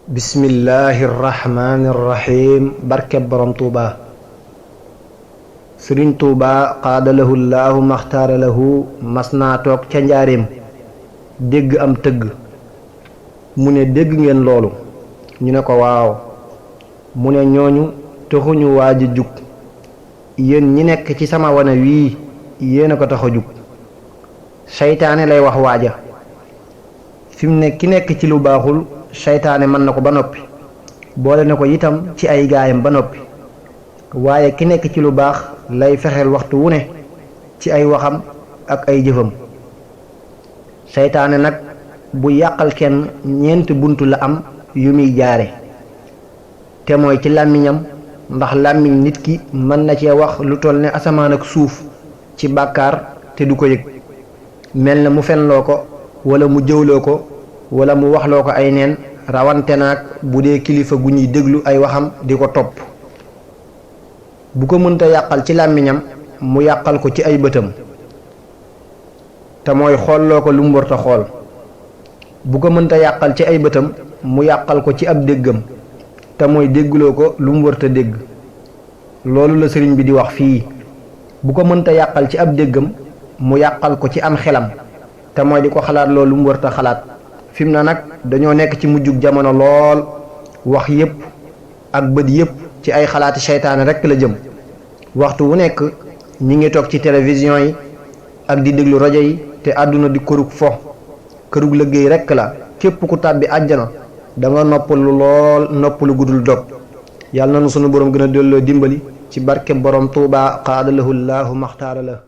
bismillahi rahmaani rahim barke borom tuuba sëriñ tuuba qaadalahu llaahu maxtaara lahu mas naa toog ca njaareem dégg am tëgg mu ne dégg ngeen loolu ñu ne ko waaw mu ne ñooñu taxuñu waaj a jug yéen ñi nekk ci sama wana wii yéen a ko tax a jug seytaane lay wax waaja fi mu ne ki nekk ci lu baaxul seytaane mën na ko ba noppi boole na ko itam ci ay gaayam ba noppi waaye ki nekk ci lu baax lay fexeel waxtu wu ne ci ay waxam ak ay jëfam seytaane nag bu yàqal kenn ñeenti bunt la am yu muy jaare te mooy ci làmmiñam ndax làmmiñ nit ki mën na cee wax lu toll ne asamaan ak suuf ci bàkkaar te du ko yëg mel na mu fenloo ko wala mu jëwloo ko wala mu waxloo ko ay neen rawante naag bu dee kilifa gu ñuy déglu ay waxam di ko topp bu ko mënta yàqal ci làmmiñam mu yàqal ko ci ay bëtam te mooy xoolloo ko lu mu warta xool bu ko mënta yàqal ci ay bëtam mu yàqal ko ci ab déggam te mooy déggloo ko lu mu warta dégg loolu la sëriñ bi di wax fii bu ko mënta yàqal ci ab déggam mu yàqal ko ci am xelam te mooy di ko xalaat loolu lu mu warta xalaat fi mu ne nag dañoo nekk ci mujjug jamono lool wax yépp ak bët yépp ci ay xalaati seytaane rekk la jëm waxtu wu nekk ñi ngi toog ci télévision yi ak di déglu rajo yi te àdduna di kërug fo kërug liggéey rekk la képp ku tàbbi àjjana da nga noppalu lool noppalu guddul dog yàlla na nu sunu boroom gën a delloo dimbali ci barke borom tuuba qaadalahu llaahu maxtaara la